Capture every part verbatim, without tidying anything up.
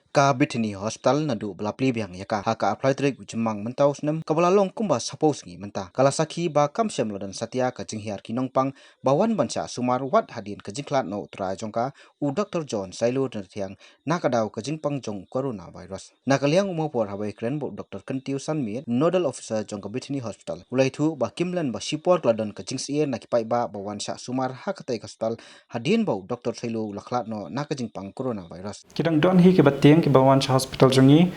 Ka Bethany Hospital naduh ba la plie biang ïa ka ha ka arphew lai tarik u Jymmang mynta u snem, kaba la long kumba saphew sngi mynta, ka la sakhi ba kam shym la don satia ka jinghiar ki nongpang ba wan ban shah sumar wat hadien ka jingkhlad noh u trai jong ka, u Doktor John Sailo Ryntathiang, na ka daw ka jingpang jong u coronavirus. Na ka liang u mawpor haba ïakren bad u Doktor Kyntiew Sanmiet, Nodal Officer jong ka Bethany Hospital, u la ïathuh ba kim len ba shipor ka la don ka jingsyier na ki paidbah ba wan shah sumar ha katei ka hospital hadien ba u Doktor Sailo u la khlad noh na ka jingpang coronavirus. Ki dang don hi kiba tieng kiba wan sha hospital jong ngi.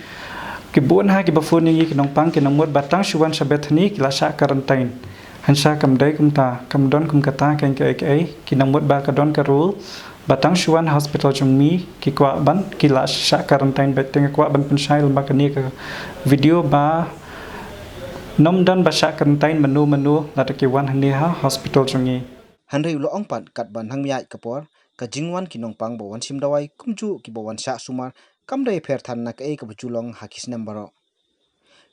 Ki bun ha kiba phone ïa ngi ki nongpang ki nang mut ba tang shu wan sha Bethany ki la shah quarantine. Hynrei kam dei kumta, kam don kum kata, kein kaei kaei, ki nang mut ba ka don ka rule ba tang shu wan hospital jong ngi ki kwah ban, ki la shah quarantine beit. Te nga kwah ban pynshai lyngba kane ka video ba ym don ba shah quarantine mano mano lada ki wan hangne ha hospital jong ngi. Hynrei u la ong pat katba nang ïaid ka por, ka jingwan ki nongpang ba wan shim dawai kumjuh kiba wan shah sumar, kam dei pher than na kaei kaba ju long ha ki snem baroh.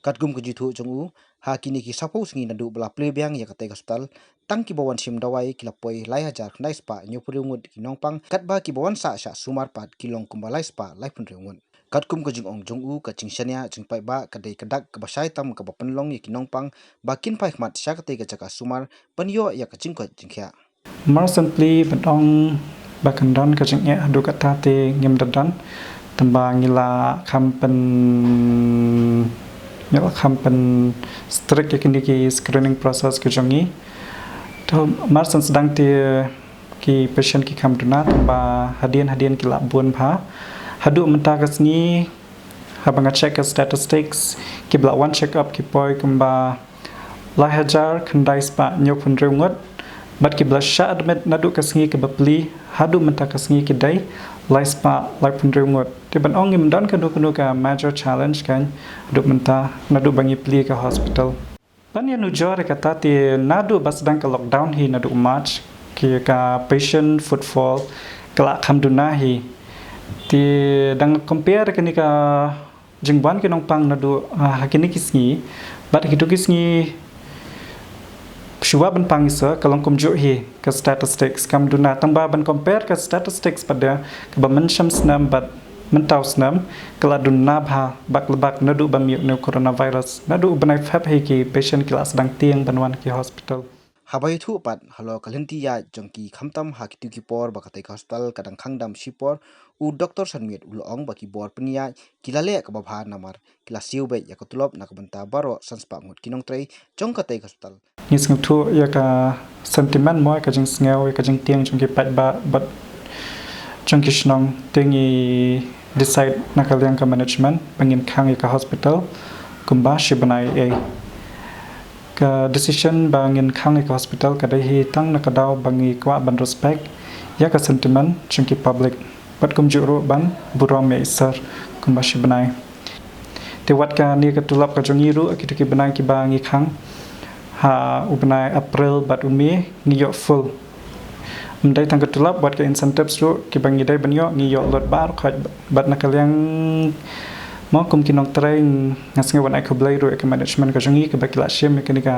Katkum ka jingïathuh jong u, ha kine ki saphew sngi naduh ba la plie biang ïa katei ka hospital, tang kiba wan shim dawai ki la poi lai hajar khyndai spah hynñiewphew hynriew ngut ki nongpang, katba kiba wan shah shah sumar pat ki long kumba lai spah laiphew hynriew ngut. Katkum ka jingong jong u, ka jingshaniah jong ki paidbah ka dei ka dak kaba shai tam kaba pynlong ïa ki nongpang ba kin phai khmat sha katei ka jaka sumar ban ïoh ïa ka jingkoit jingkhiah. Mar shen plie ban ong ba kan don ka jingeh haduh katta te ngim da don. Tangba ngi la kham pyn, ngi la kham pyn strict ïa kine ki screening process ki jong ngi. To mar shen sdang te ki patient ki kham duna, tangba hadien hadien ki la bun bha. Haduh mynta ka sngi, haba nga check ka statistics, kiba la wan check up ki poi kumba lai hajar khyndai spah hynñiewphew hynriew ngut, bad kiba la shah admit naduh ka sngi kaba plie haduh mynta ka sngi ki dei lai spah laiphew hynriew ngut. Te ban ong ngim don kano kano ka major challenge kein haduh mynta naduh ba ngi plie ka hospital. Ban ïanujor ïa kata te naduh ba sdang ka lockdown hi naduh March, ki ka patient footfall ka la kham duna hi. Te dang compare kane ka jingwan ki nongpang naduh, ah, ha kine ki sngi bad ha kito ki sngi shuwa ban pang isa ka long kumjuh hi ka statistics, kam duna. Tangba ban compare ka statistics pat da kaba mynshem snem bad mynta u snem ka la duna bha bak la bak naduh ba mih une u coronavirus. Naduh u bnai Feb hi ki patient ki la sdang tieng ban wan ki hospital. Haba ïathuh pat halor ka lynti ïaid jong ki khamtam ha kito ki por ba katei ka hospital ka dang khang dam shipor, u Doktor Sanmiet u la ong ba ki bor pynïaid ki la leh kaba bha namar ki la siew beit ïa ka tulop na ka bynta baroh san spah ngut ki nongtrei jong katei ka hospital. Ngi sngewthuh ïa ka sentiment mo, ïa ka jingsngew, ïa ka jingtieng jong ki paidbah bad jong ki shnong, te ngi decide na ka liang ka management ba ngin khang ïa ka hospital kumba shi bnai ei. Ka decision ba ngin khang ïa ka hospital ka dei hi tang na ka daw ba ngi kwah ban respect ïa ka sentiment jong ki public bad kumjuh ruh ban burom ïa i sir kumba shi bnai. Te wat kane ka tulop ka jong ngi ruh, kito ki bnai kiba ngi khang ha u bnai April bad u May ngi ïoh full. Ym dei tang ka tulop, wat ka incentives ruh kiba ngi dei ban ïoh ngi ïoh lut baroh khoit. Bad na ka liang mo kum ki nongtrei nga sngew ban ai khublei ruh ïa ka management ka jong ngi kiba ki la shim ïa kane ka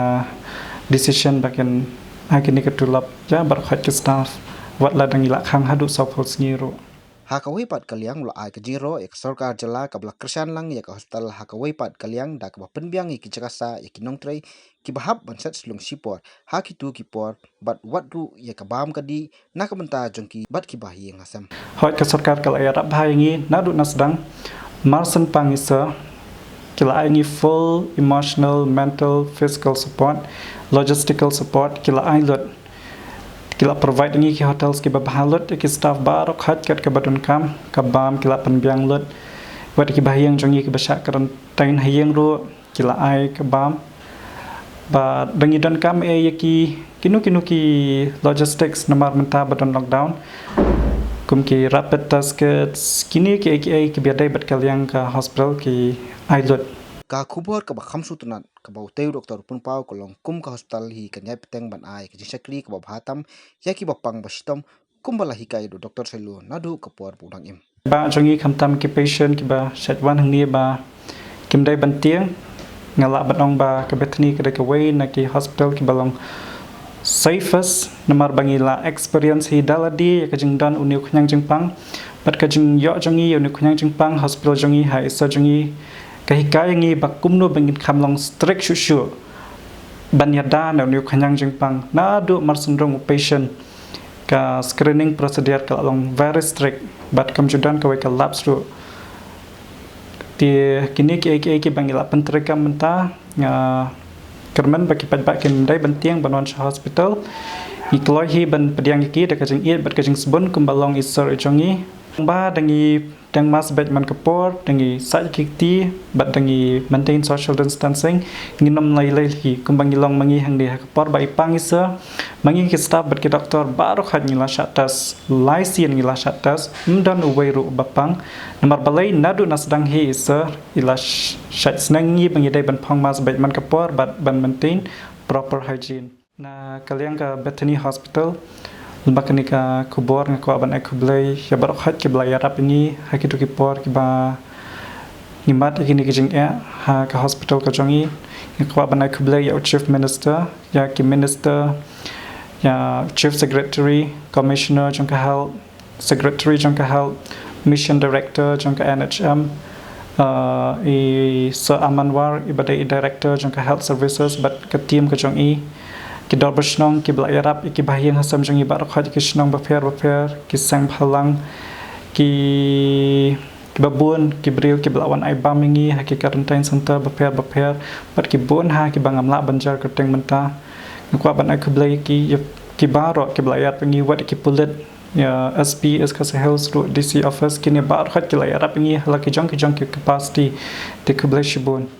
decision ba kin ai kane ka tulop ïa baroh khoit ki staff, wat lada ngi la khang haduh sawphew sngi ruh. Ha kawei pat ka liang u la ai ka jingïaroh ïa ka sorkar jylla kaba la kyrshan lang ïa ka hospital ha kawei pat ka liang da kaba pynbiang ïa ki jaka sah ïa ki nongtrei kiba hap ban set slung shipor ha kito ki por bad wat ruh ïa ka bam ka dih na ka bynta jong ki bad kiba ha ïing ha sem. Hooid, ka sorkar ka la ïarap bha ïa ngi naduh na sdang. Mar shen pang isa ki la ai ngi full emotional, mental, physical support, logistical support ki la ai lut. Ki la provide ïa ngi ki hotels kiba bha lut, ïa ki staff baroh khoit kat kaba donkam, ka bam ki la pynbiang lut. Wat ïa kiba ha ïing jong ngi kiba shah quarantine ha ïing ruh ki la ai ka bam. Bad da ngi donkam eh ïa ki kino kino ki logistics namar mynta ba don lockdown, kum ki rapid test kits, kine kiei kiei kiba ïadei bad ka liang ka hospital ki ai lut. Ka khubor kaba kham sngewtynnat kaba utei u doktor u pynpaw ka long kum ka hospital hi kan ïai bteng ban ai ka jingshakri kaba bha tam ïa kiba pang ba shitom, kumba la hikai da u Doktor Sailo naduh ka por ba u dang im. Ba jong ngi khamtam ki patient kiba shait wan hangne ba kim dei ban tieng, nga lah ban ong ba ka Bethany ka dei kawei na ki hospital kiba long safest namar ba ngi la experience hi da lade ïa ka jingdon une u khñiang jingpang. Bad ka jingïoh jong ngi ïa une u khñiang jingpang hospital jong ngi ha i sir jong ngi ka hikai ïa ngi ba kumno ba ngin kham long strict shuh shuh ban ïada na une u khñiang jingpang naduh mar shen rung u patient. Ka screening procedure ka la long very strict bad kam ju don kawei ka lapse ruh. Te kine kiei kiei kiba ngi la pyntreikam mynta, nga kyrmen ba ki paidbah kin dei ban tieng ban wan sha hospital. Ngi kloi hi ban pdiang ïa ki da ka jingïeit bad ka jingsbun kumba long i sir i jong ngi. Ba da ngi dang mask beit man ka por, da ngi sait ki kti bad da ngi maintain social distancing. Ngin ym lei lei hi kumba ngi long ma ngi hangne ha ka por ba i pang i sir. Ma ngi ki staff bad ki doktor baroh khoit ngi la shah test, lai sien ngi la shah test, ym don uwei ruh ba pang. Namar balei? Naduh na sdang hi i sir i la sh- shait sneng ngi ba ngi dei ban phong mask beit man ka por bad ban maintain proper hygiene. Na ka liang ka Bethany Hospital, lyngba kane ka khubor nga kwah ban ai khublei ïa baroh khoit kiba la ïarap ïa ngi ha kito ki por kiba ngi mad ïa kine ki jingeh ha ka hospital ka jong ngi. Nga kwah ban ai khublei ïa u Chief Minister, ïa ki Minister, ïa u Chief Secretary, Commissioner jong ka Health, Secretary jong ka Health, Mission Director jong ka N H M, uh, i Sir Aman War iba dei i Director jong ka Health Services bad ka team ka jong i, ki dorbar shnong kiba la ïarap ïa ki bahaïing hasem jong i baroh khoit, ki shnong bapher bapher, ki seng bhalang, ki kiba bun ki briew kiba la wan ai bam ïa ngi ha ki quarantine center bapher bapher bad ki bun ha kiba ngam lah ban jar kyrteng mynta. Nga kwah ban ai khublei ïa ki, ïa ki baroh kiba la ïarap ïa ngi, wat ïa ki pulit, ïa S P East Khasi Hills ruh, D C office, kine baroh khoit ki la ïarap ïa ngi ha la ki jong ki jong ki capacity. Te khublei shibun.